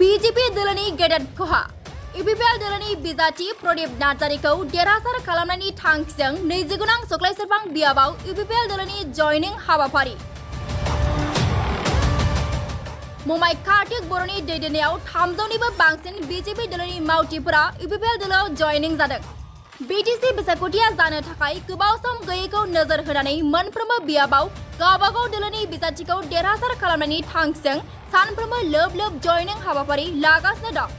BJP दलनि गेदेर खहा UPPL दलनि बिजाथि प्रदीप नार्जारीखौ देरहासार खालामनायनि थांखिजों नैजिगोनां सख्लायसेरफां बियाबाव इउपिपिएल दलनि जयनिं हाबाफारि ममाय कार्तिक बर'नि दैदेननायाव 300निबो बांसिन बीजेपी दलनि मावथिफोरा इउपिपिएल दलाव जयनिं जादों। बीटीसी बिसायख'थिया जानो थाखाय गोबाव सम गैयैखौ नोजोर होनानै मोनफ्रोमबो बियाबाव गावबागाव दलनि बिजाथिखौ देरहासार खालामनायनि थांखिजों सानफ्रोमबो लोब लोब जयनिं हाबाफारि लागासिनो दं।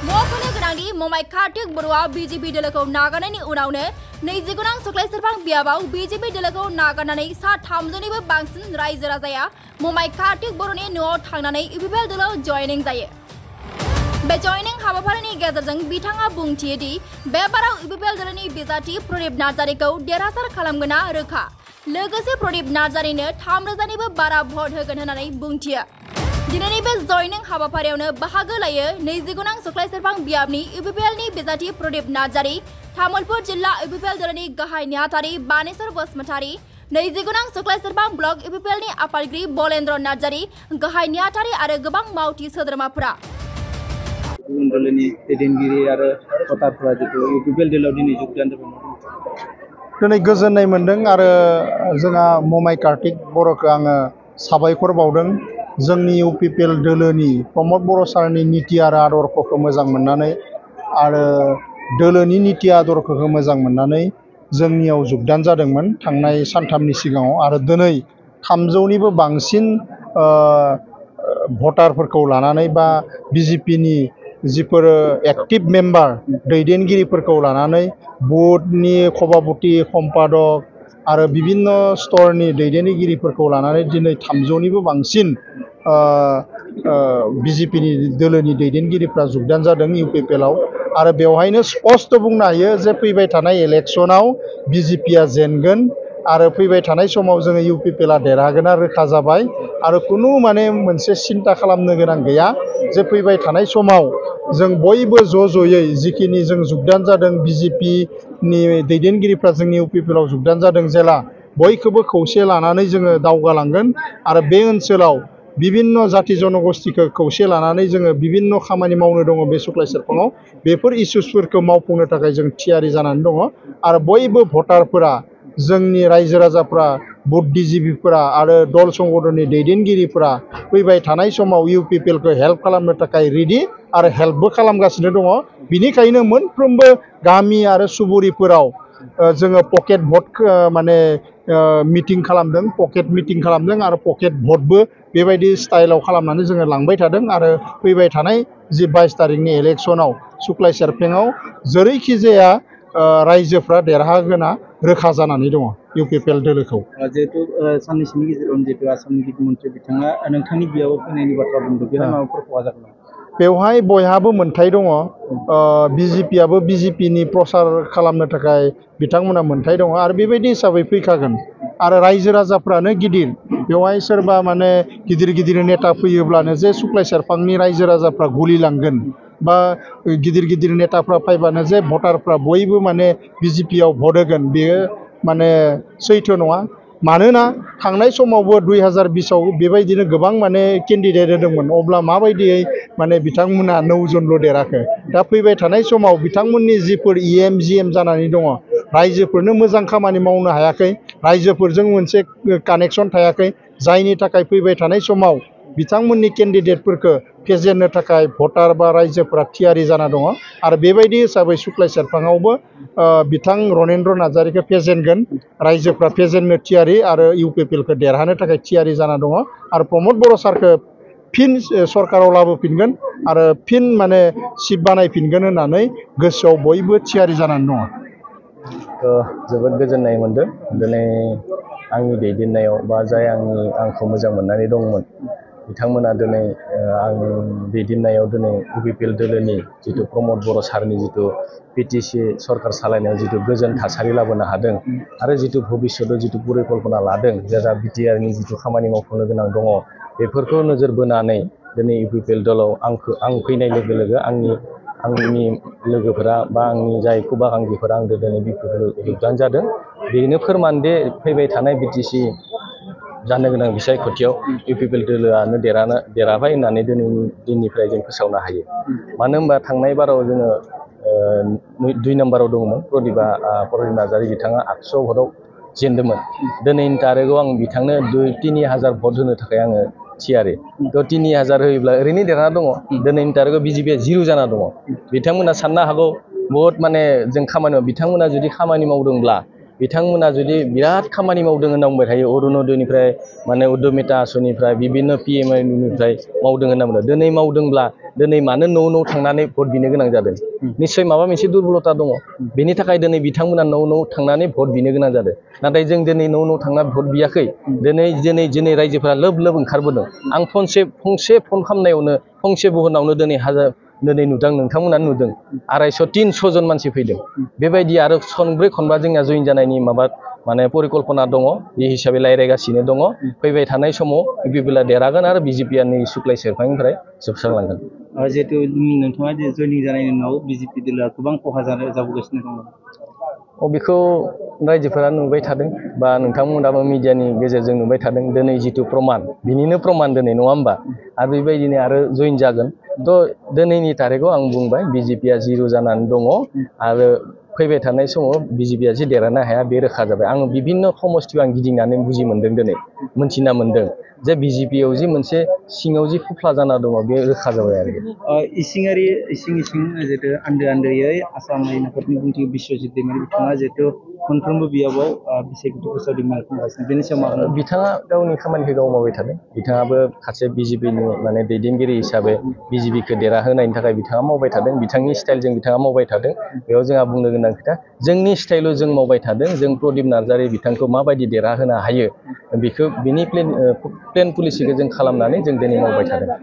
मख'नो गोनांदि ममाय कार्तिक बर'आ बीजेपी दलखौ नागारनायनि उनावनो नैजिगोनां सख्लायसेरफां बियाबाव बीजेपी दलखौ नागारनानै सा 300निबो बांसिन रायजो राजाया ममाय कार्तिक बर'नि न'आव थांनानै इउपिपिएल दलाव जयनिं जायो। बे जयनिं हाबाफारिनि गेजेरजों बिथाङा बुंथियो दि बे बाराव इउपिपिएल दलनि बिजाथि प्रदीप नार्जारीखौ देरहासार खालामगोना रोखा। लोगोसे प्रदीप नार्जारीनो 3,000निबो बारा भट होगोन होननानै बुंथियो। दिनैनि बे जयनिं हाबाफारियावनो बाहागो लायो नैजिगोनां सख्लायसेरफां बियाबनि इउपिपिएलनि बिजाथि प्रदीप नार्जारी, तामुलपुर जिल्ला इउपिपिएल दलनि गाहाय नेहाथारि बानेश्वर बसुमतारी, नैजिगोनां सख्लायसेरफां ब्लक इउपिपिएलनि आफादगिरि बलेन्द्र नार्जारी, गाहाय नेहाथारि आरो गोबां मावथि सोद्रोमाफोरा। गुबुन दलनि दैदेनगिरि आरो भटारफोरा जितु इउपिपिएल दलाव दिनै जगदान जाबाय। दिनै गोजोननाय मोन्दों आरो जोंहा ममाय कार्तिक बर'खौ आङो साबायखर बावदों। जोंनि इउपिपिएल दोलोनि प्रमद बर' सारनि नीति आरो आदर्शखौ मोजां मोननानै आरो दोलोनि नीति आदर्शखौ मोजां मोननानै जोंनियाव जगदान जादोंमोन थांनाय सानथामनि सिगाङाव आरो दिनै 300निबो बांसिन भटारफोरखौ लानानै बा बिजेपिनि जिफोर एक्टिभ मेम्बार दैदेनगिरिफोरखौ लानानै बुथनि सभापति सम्पादक आरो विभिन्न स्तरनि दैदेनगिरिफोरखौ लानानै दिनै 300निबो बांसिन बिजेपिनि दोलोनि दैदेनगिरिफ्रा जगदान जादों इउपिपिएलआव आरो बेवहायनो स्पष्ट बुंनो हायो जे फैबाय थानाय इलेक्शनाव बिजेपिया जेनगोन आरो फैबाय थानाय समाव जोङो इउपिपिएलआ देरहागोना रोखा जाबाय आरो खुनु मोनसे सिन्ता खालामनो गोनां गैया जे फैबाय थानाय समाव जों बयबो ज'ज'यै जिखिनि जों जगदान जादों बिजेपिनि दैदेनगिरिफ्रा जोंनि इउपिपिएलआव जगदान जादों जेला बयखौबो खौसे लानानै जोङो दावगालांगोन आरो बे ओनसोलाव विभिन्न जाति जनगोष्ठीखौ खौसे लानानै जोङो विभिन्न खामानि मावनो दङ बे सख्लायसेरफाङाव बेफोर इसुसफोरखौ मावफुंनो थाखाय जों थियारि जानानै दङ आरो बयबो भटारफोरा जोंनि रायजो राजाफ्रा बुद्धिजीबीफोरा आरो दल संगठननि दैदेनगिरिफोरा फैबाय थानाय समाव इउपिपिएलखौ हेल्प खालामनो थाखाय रेडि आरो हेल्पबो खालामगासिनो दङ। बिनिखायनो मोनफ्रोमबो गामि आरो सुबुरिफोराव जोङो पकेट भट मिटिं खालामदों पकेट मिटिं खालामदों आरो पकेट भटबो बेबायदि स्टाइलाव खालामनानै जोङो लांबाय थादों आरो फैबाय थानाय जि 22 तारिखनि इलेक्शनाव सुख्लायसेरफाङाव जेरैखि जाया रायजोफ्रा देरहागोना रोखा जानानै दङ इउपिपिएल दोलोखौ। जिहेतु साननैसोनि गेजेरावनो जिहेतु आसामनि गिबि मन्थ्रि बिथाङा नोंथांनि बियाबाव फैनायनि बाथ्रा बुंदों बेयाव माबाफोर खहा जागोन नामा? बेवहाय बयहाबो मोन्थाय दङ बिजेपियाबो बिजेपिनि प्रसार खालामनो थाखाय बिथांमोना मोन्थाय दङ आरो बेबायदि हिसाबै फैखागोन आरो रायजो राजाफ्रानो गिदिर बेवहाय सोरबा गिदिर गिदिर नेता फैयोब्लानो जे सुख्लायसेरफांनि रायजो राजाफ्रा गुलिलांगोन बा गिदिर गिदिर नेताफ्रा फैबानो जे भटारफ्रा बयबो बिजेपियाव भट होगोन बेयो सैथो नङा। मानोना थांनाय समावबो 2020आव बेबायदिनो गोबां केन्डिडेट होदोंमोन अब्ला माबायदियै बिथांमोना 9 जनल' देराखै दा फैबाय थानाय समाव बिथांमोननि जिफोर EM GM जानानै दङ रायजोफोरनो मोजां खामानि मावनो हायाखै रायजोफोरजों मोनसे कानेक्सन थायाखै जायनि थाखाय फैबाय थानाय समाव बिथांमोननि केन्डिडेटफोरखौ फेजेननो थाखाय भटार बा रायजोफोरा थियारि जाना दङ आरो बेबायदि हिसाबै सुख्लायसेरफाङावबो बिथां रनेन्द्र नार्जारीखौ फेजेनगोन रायजोफ्रा फेजेननो थियारि आरो इउपिपिएलखौ देरहानो थाखाय थियारि जाना दङ आरो प्रमद बर' सारखौ फिन सरकाराव लाबोफिनगोन आरो फिन सिट बानायफिनगोन होननानै गोसोआव बयबो थियारि जानानै दङ। जोबोद गोजोननाय मोन्दों दिनै आंनि दैदेननायाव बा जाय आंखौ मोजां मोननानै दंमोन बिथांमोना दिनै आं दैदेननायाव दिनै इउपिपिएल दोलोनि जितु प्रमद बर' सारनि जितु पिटिसि सरकार सालायनायाव जितु गोजोन थासारि लाबोनो हादों आरो जितु भबिष्यतआव जितु परिकल्पना लादों जा बिटिआरनि जितु खामानि मावफुंनो गोनां दङ बेफोरखौ नोजोर बोनानै दिनै इउपिपिएल दलाव आं फैनाय लोगो लोगो आंनि लोगोफोरा बा आंनि जाय खुबागांगिफोरा आंजों दिनै बिपिपिएल जगदान जादों बेनो फोरमान दे फैबाय थानाय बिटिसि जानो गोनां बिसायख'थियाव इउपिपिएल दोलोआनो देराबाय होननानै दिनैनि दिननिफ्राय जों फोसावनो हायो। मानो होनबा थांनाय बाराव जोङो 2 नाम्बाराव दङमोन प्रदीप नार्जारी बिथाङा 800 भटआव जेनदोंमोन। दिनैनि तारिखआव आं बिथांनो 3,000 भट होनो थाखाय आङो थियारि। थ' 3,000 होयोब्ला ओरैनो देरना दङ। दिनैनि तारिखआव बिजेपिया 0 जाना दङ। बिथांमोना साननो हागौ बहुत माने जों खामानि बिथांमोना जुदि खामानि मावदोंब्ला बिथांमोना जुदि बिराद खामानि मावदों होनना बुंबाय थायो अरुणोदयनिफ्राय माने उद्यमिता आसनिफ्राय बिभिन्न PMIनिफ्राय मावदों होनना बुङो। दिनै मावदोंब्ला दिनै मानो न' थांनानै भट बिनो गोनां जादों? निश्चय माबा मोनसे दुर्बलता दङ। बेनि थाखाय दिनै बिथांमोना न' थांनानै भट बिनो गोनां जादों। नाथाय जों दिनै न' थांनानै भट बियाखै। दिनै रायजोफोरा लोब ओंखारबोदों। आं फंसे फन खालामनायावनो फंसे बुहरनावनो दिनै नुदों नोंथांमोना नुदों 250-300 जन मानसि फैदों। बेबायदि आरो खनब्रै खनबा जोंना जइन जानायनि माने परिकल्पना दङ। बे हिसाबै रायज्लायगासिनो दङ। फैबाय थानाय समाव इउपिपिएलआ देरहागोन आरो बिजेपिआ नै सुख्लाय सेरफांनिफ्राय जोबस्रांलांगोन। जिहेतु नोंथाङा जयनिं जानायनि उनाव बिजेपि दोलोआ गोबां खहा जाबोगासिनो दङ। बेखौ रायजोफोरा नुबाय थादों बा नोंथांमोनाबो मिडियानि गेजेरजों नुबाय थादों। दिनै जिथु प्रमान बिनिनो प्रमान दिनै नङा होमबा? आरो बेबायदिनो आरो जइन जागोन। थ' दिनैनि तारिखआव आं बुंबाय बिजेपिया 0 जानानै दङ आरो फैबाय थानाय समाव बिजेपिया जे देरहानो हाया बे रोखा जाबाय। आङो बिभिन्न समस्थियाव आं गिदिंनानै बुजि मोन्दों दिनै मोनथिना मोन्दों जे बिजेपियाव जि मोनसे सिङाव जि खुफ्ला जाना दङ बे रोखा जाबाय आरो। इसिं जिहेतु आन्दोयै आसाम आयेनफोरनि बुंथि बिस्वजित दैमारि बिथाङा जिहेतु मोनफ्रोमबो बियाबाव बिसायख'थि फोसावदिं मेल खुंगासिनो बेनि सायाव बिथाङा गावनि खामानिखौ गाव मावबाय थादों। बिथाङाबो सासे बिजेपिनि माने दैदेनगिरि हिसाबै बिजेपिखौ देरहाहोनायनि थाखाय बिथाङा मावबाय थादों। बिथांनि स्टाइलजों बिथाङा मावबाय थादों। बेयाव जोंहा बुंनो गोनां खोथा जोंनि स्टाइलाव जों मावबाय थादों। जों प्रदीप नार्जारी बिथांखौ माबायदि देरहाहोनो हायो बेखौ बिनि प्लेन पलिसिखौ जों खालामनानै जों दिनै मावबाय थादों।